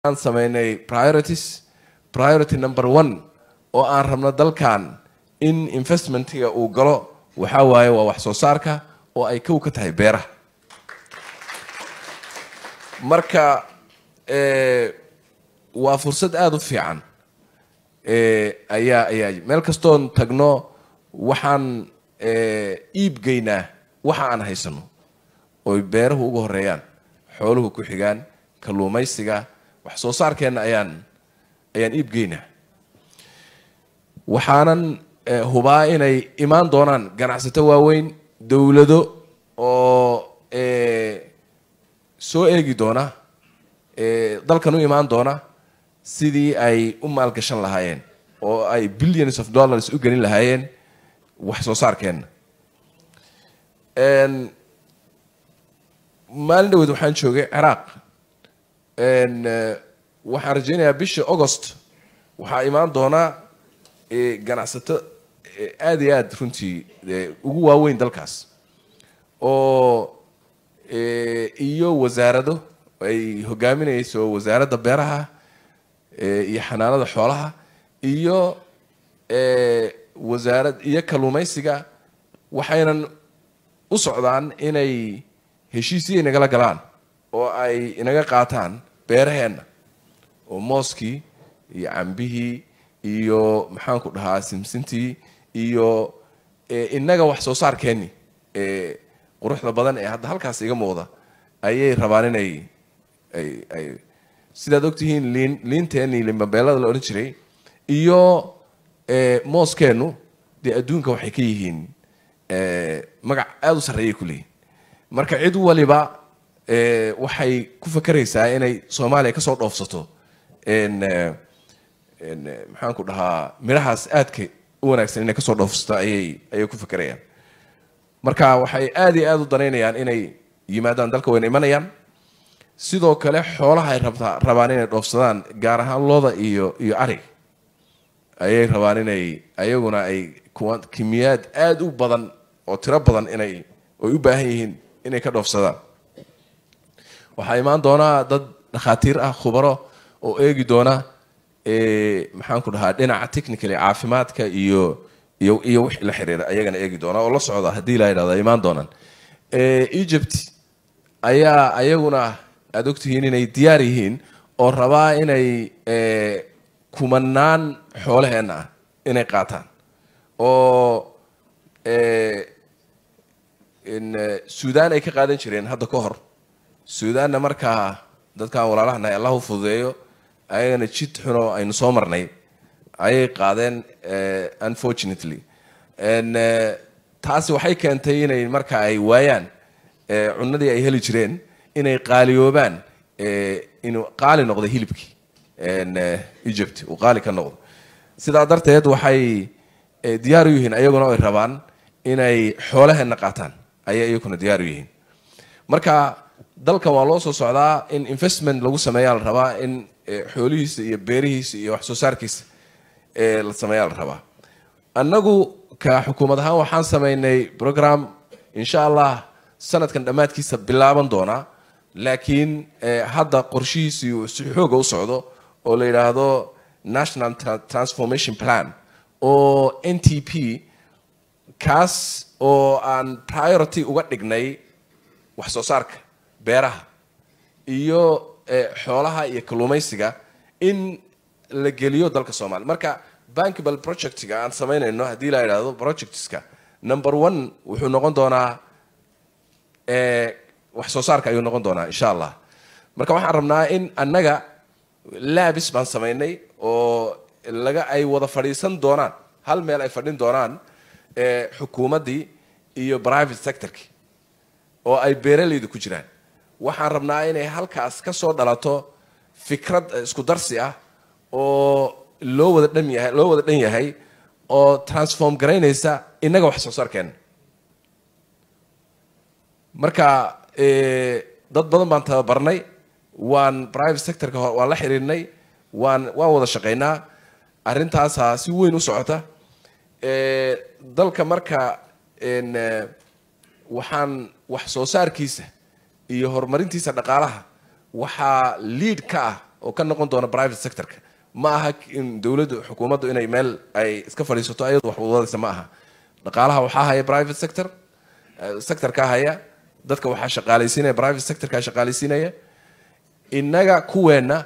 Aan sameynay priorities. Priority number one oo aan rabno dalkan in investmentiga uu galo waxaa waaye waa wax soo saarka, oo ay kow ka tahay beeraha. Marka waa fursad aada u fiican ayaa meel kastoon tagno waxaan iib geynaa waxa aan haysano, oy beeruhu uga horeeyaan, xooluhu ku xigaan, kalluumaysiga. Wax soo saarkeenna ayaan iib geynaa. Waxaanan hubaa inay imaan doonaan ganacsato waaweyn, dowlado oo soo eegi doona dalkan, u imaan doona sidii ay u maalgashan lahaayeen oo ay billions of dollars u gelin lahaayeen wax soo saarkeenna. Maalin dhaweed waxaan joogay Ciraaq. Waxaan rajaynayaa bisha August waxaa imaan doona ganacsato aada iyo aad runtii ugu waaweyn dalkaas oo iyo wasaarado ay hogaaminayso wasaaradda beeraha iyo xanaanada xoolaha iyo wasaarad iyo kalluumaysiga. Waxaynan u socdaan inay heshiisyo inagala galaan oo ay inaga qaataan beeraheenna, oo mooskii iyo cambihii iyo, maxaan ku dhahaa, simsintii iyo inaga wax soo saarkeenni quruxda badan ee hadda halkaas iga muuqda ayay rabaan inay ay sidaad ogtihiin liin, liinteenii liinbambeelada la odhan jiray iyo mooskeennu dee adduunka waxay ka yihiin magac aada u sarreeyay ku leeyihin. Marka cid waliba waxay ku fakeraysaa inay Soomaaliya kasoo dhoofsato, maxaan ku dhahaa, midhahaas aadka u wanaagsan inay kasoo dhoofsato ayay ku fakerayaan. Marka waxay aada iyo aada u danaynayaan inay yimaadaan dalka, wayna imanayaan. Sidoo kale xoolaha ay rabtaa rabaan inay dhoofsadaan, gaar ahaan looda iyo ariga ayay rabaan inay ayaguna ay kuwa kimiyaad aada u badan oo tiro badan inay oy u baahan yihiin inay ka dhoofsadaan. Waxaa imaan doonaa dad dhakhaatiir ah, khubaro oo eegi doona, maxaan ku dhahaa, dhinaca technically caafimaadka iyo wixii la xiriira ayagana eegi doona oo la socda haddii la yidhahdo ay imaan doonaan. Egypt ayaa ayaguna aada ogtihiin inay diyaar yihiin oo rabaa inay kumanaan xoolaheenna ah inay qaataan, oo Sudan ay ka qaadan jireen hadda ka hor. Suudaanna markaa dadkaan walaalahanahay Allah u fududeeyo, ayagana jid xunoo aynu soo marnay ayay qaadeen, unfortunately. Taasi waxay keentay inay marka ay waayaan cunadii ay heli jireen, inay qaaliyoobaan, inuu qaali noqdo hilibkii Egypt uu qaali ka noqdo. Sidaa darteed waxay diyaar u yihiin ayaguna ay rabaan inay xoolaheenna qaataan ayay iyaguna diyaar u yihiin. Marka dalkan waa loo soo socdaa in investment lagu sameeyaa la rabaa, in xoolihiisa iyo beerihiisa iyo wax soo saarkiisa la sameeyaa la rabaa. Annagu ka xukuumad ahaan waxaan sameynay program insha Allah sanadkan dhammaadkiisa bilaaban doonaa, laakiin hadda qorshihiisii uu si xooga u socdo, oo la yidhaahdo National Transformation Plan oo NTP, kaas oo aan priority uga dhignay wax soo saarka beeraha iyo xoolaha iyo kalluumaysiga in la geliyo dalka Soomaaliya. Marka bankable projectga aan samaynayno haddii la yidhaahdo, projectska number one wuxuu noqon doonaa wax soo saarka ayuu noqon doonaa insha Allah. Marka waxaan rabnaa in annaga labs baan samaynay oo laga ay wada fadhiisan doonaan, hal meel ay fadhin doonaan xukuumaddii iyo private sectorki oo ay beeralaydu ku jiraan. Waxaan rabnaa inay halkaas ka soo dhalato fikrad isku darsi ah oo loo wada dhan yahay, loo wada dhan yahay, oo transform garaynaysa innaga wax soo saarkeena. Marka dad badan baan tababarnay, waan private sectorka waan la xiriirnay, waan wada shaqaynaa. Arrintaasaa si weyn u socota dalka. Marka waxaan wax soo saarkiisa iyo horumarintiisa dhaqaalaha waxaa lead ka ah oo ka noqon doona private sectorka. Ma aha in dowladdu, xukuumaddu inay meel ay iska fadhiisato ayadu wax wadadaysa, ma aha. Dhaqaalaha waxaa haya private sector, sectorka haya dadka, waxaa shaqaalaysiinaya private sectorka shaqaalaysiinaya. Innaga kuweenna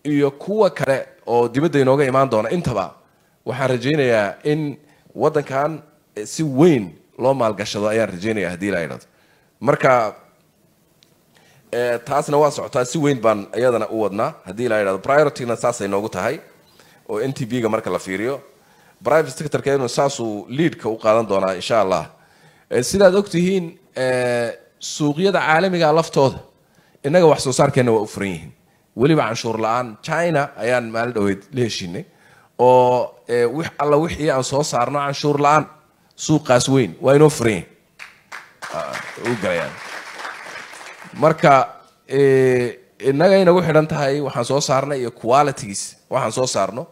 iyo kuwa kale oo dibadda inooga imaan doona intaba, waxaan rajaynayaa in waddankan si weyn loo maalgashado ayaan rajaynaya, haddii la idhahdo. Marka taasna waa socotaa, si weyn baan iyadana u wadnaa, haddii la idhahdo. Priorityna saasay noogu tahay oo NTP-ga marka la fiiriyo, private sectorkeenu saasuu leadka u qaadan doonaa, insha Allah. Sidaad ogtihiin, suuqyada caalamiga laftooda innaga wax soo saarkeenna waa u furan yihiin, weliba canshuur la-aan. China ayaan maalin dhaweyd la heshiinay oo wix alla wixii aan soo saarno canshuur la-aan suuqaas weyn waa inoo furan yihin u galayaan. Marka innaga inagu xidhan tahay waxaan soo saarnay iyo qualities waxaan soo saarno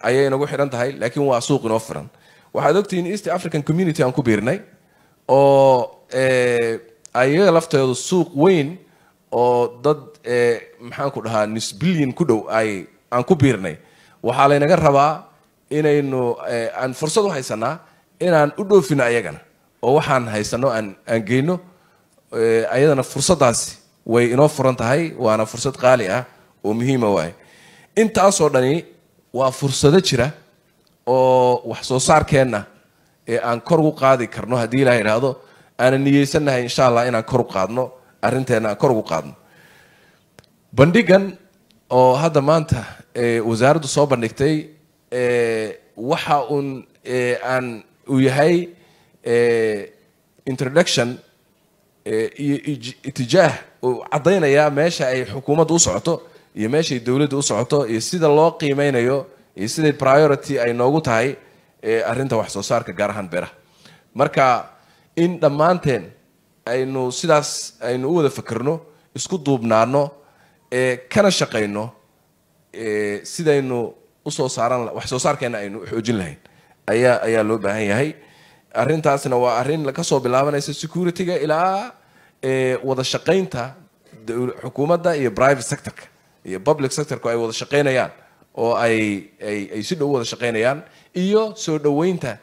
ayay inagu xidhan tahay, laakiin waa suuq inoo furan. Waxaad ogtihiin East African Community aan ku biirnay oo ayaga lafteedu suuq weyn oo dad, maxaan ku dhahaa, nus billion ku dhow ay aan ku biirnay. Waxaa laynaga rabaa inaynu aan fursad u haysanaa inaan u dhoofino ayagana oo waxaan haysano aan geyno. Ayadana fursaddaasi way inoo furan tahay, waana fursad qaali ah oo muhiima waaye. Intaasoo dhani waa fursado jira oo wax soo saarkeenna ee aan kor ugu qaadi karno, haddii Ilaah idhaahdo, aanan niyeysannahay, insha Allah, inaan kor u qaadno arrinteenna, aan kor ugu qaadno. Bandhigan oo hadda maanta wasaaraddu soo bandhigtay waxa uun aan uu yahay introduction iyo itijaah uu caddaynaya meesha ay xukuumaddu u socoto iyo meeshay dowladdu u socoto iyo sida loo qiimeynayo iyo siday priority ay noogu tahay arrinta wax soo saarka, gaar ahaan beeraha. Marka in dhammaanteen aynu sidaas aynu u wada fakerno, isku duubnaano, kana shaqayno sidaynu usoo saaran wax soo saarkeena aynu u xoojin lahayn ayaa loo baahan yahay. Arrintaasna waa arrin kasoo bilaabanaysa security-ga ilaa wada shaqaynta xukuumadda iyo private sectorka iyo public sectorka ay wada shaqaynayaan oo ay si dhow wada shaqaynayaan, iyo soo dhoweynta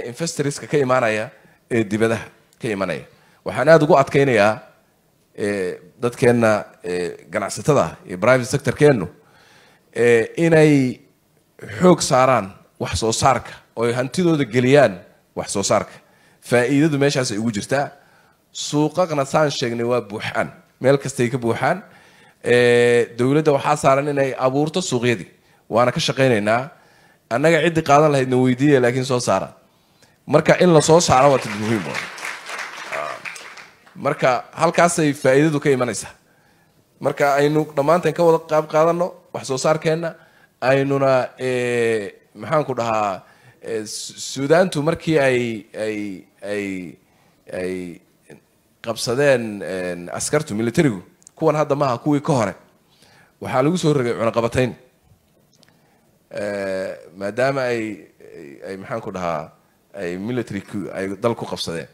investorska ka imaanaya ee dibadaha ka imanaya. Waxaan aada ugu adkaynayaa dadkeenna ganacsatada iyo private sectorkeennu inay xoog saaraan wax soo saarka oo ay hantidooda geliyaan wax soo saarka. Faa'iidadu meeshaasay ugu jirtaa. Suuqaqna saan sheegnay waa buuxaan, meel kastay ka buuxaan. Dowladda waxaa saaran inay abuurto suuqyadii, waana ka shaqaynaynaa annaga. Ciddii qaadan lahaydna weydiiya, laakiin soo saara. Marka in la soo saaro waa muhiim. Marka halkaasay faa'iidadu ka imanaysaa. Marka aynu dhammaanteen ka wada qaab qaadano wax soo saarkeenna, aynuna, maxaan ku dhahaa, Suudaantu markii ay qabsadeen askartu, militarigu, kuwan hadda maaha, kuwii ka hore, waxaa lagu soo rogay cunaqabatayn maadaama ay, maxaan ku dhahaa, ay military ay dal ku qabsadeen.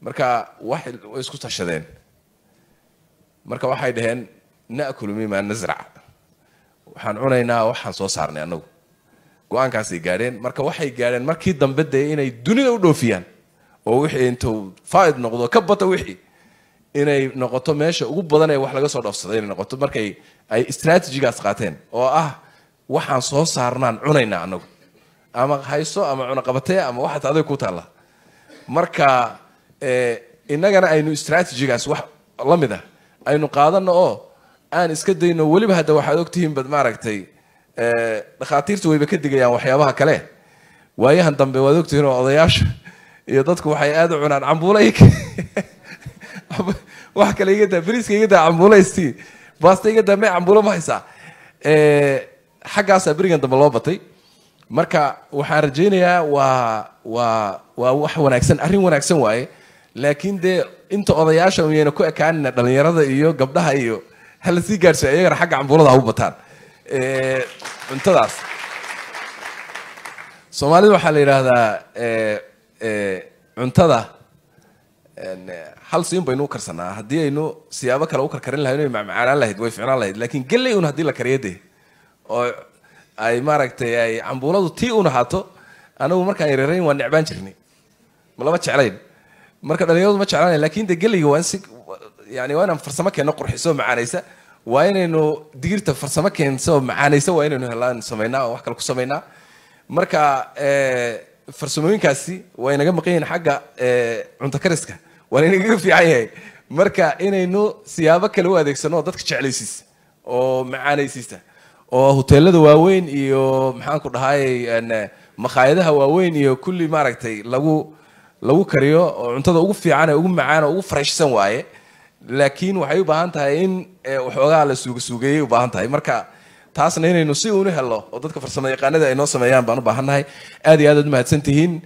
Marka wax way isku tashadeen. Marka waxay dhaheen: "Na'kulu mima nasrac", waxaan cunaynaa waxaan soo saarnay annagu. Go-aankaasay gaadheen. Marka waxay gaadheen markii dambe dee inay dunida u dhoofiyaan oo wixii intuu faaid noqdo ka bata, wixii inay noqoto meesha ugu badan ee wax laga soo dhoofsaday inay noqoto, markay ay istraatijigaas qaateen oo ah waxaan soo saarnaan cunaynaa annagu, ama hayso ama cunaqabatee ama waxaas adag ku taalla. Marka innagana aynu istraatijigaas wax la mid ah aynu qaadano oo aan iska dayno. Weliba hadda waxaad ogtihiin bad maaragtay, dhakhaatiirtu wayba ka digayaan waxyaabaha kale waayahan dambe. Waad ogtihiin oo odayaasha iyo dadku waxay aada u cunaan cambuula. Wax kale iga daa, bariiska iga daa, cambuula istii, baasta iga daa, may cambuulo ma haysaa? Xaggaasaa berigan dambe loo batay. Marka waxaan rajaynayaa waa wax wanaagsan, arrin wanaagsan waaye, laakiin dee inta odayaasha uyayna ku ekaanina, dhalinyarada iyo gabdhaha iyo hala sii gaadhsiyo iyagana, xagga cambuulada ha u bataan cuntadaas. Soomaalida waxaa la yidhaahdaa cuntada Hal siin baynu u karsanaa. Haddii aynu siyaabo kale u karkarin lahayn oy macmacaanaan lahayd, way ficnaan lahayd, laakiin galley un haddii la kariyo dee oo ay maaragtay ay cambuuladu tii un ahaato. Anagu markaan yareerayn waan necbaan jirnay, ma lama jeclayn. Marka dhalinyaradu ma jeclaanayn, laakiin dee galleyga waa in si yani waa inaan farsamo keenno qurxiso oo macaanaysa. Waa inaynu digirta farsamo keenso oo macaanaysa, waa inaynu helaan, samaynaa oo wax kale ku samaynaa. Marka farsamooyinkaasi waa inaga maqan yihiin xagga cunto kariska, waa inagaga fiican yahay. Marka inaynu siyaabo kale u adeegsano oo dadka jeclaysiisa oo macaanaysiisa oo hoteelada waaweyn iyo maxaan ku dhahay makhaayadaha waaweyn iyo kulli maaragtay lagu kariyo oo cuntada ugu fiican ee ugu macaan oo ugu freshsan waaye, laakiin waxay u baahan tahay in waxoogaa la suuga suugeeyay u baahan tahay. Marka taasna inaynu si uunu helo oo dadka farsamo yaqaanada ay noo sameeyaan baan u baahannahay. Aad iyo aad aad umahadsan tihiin.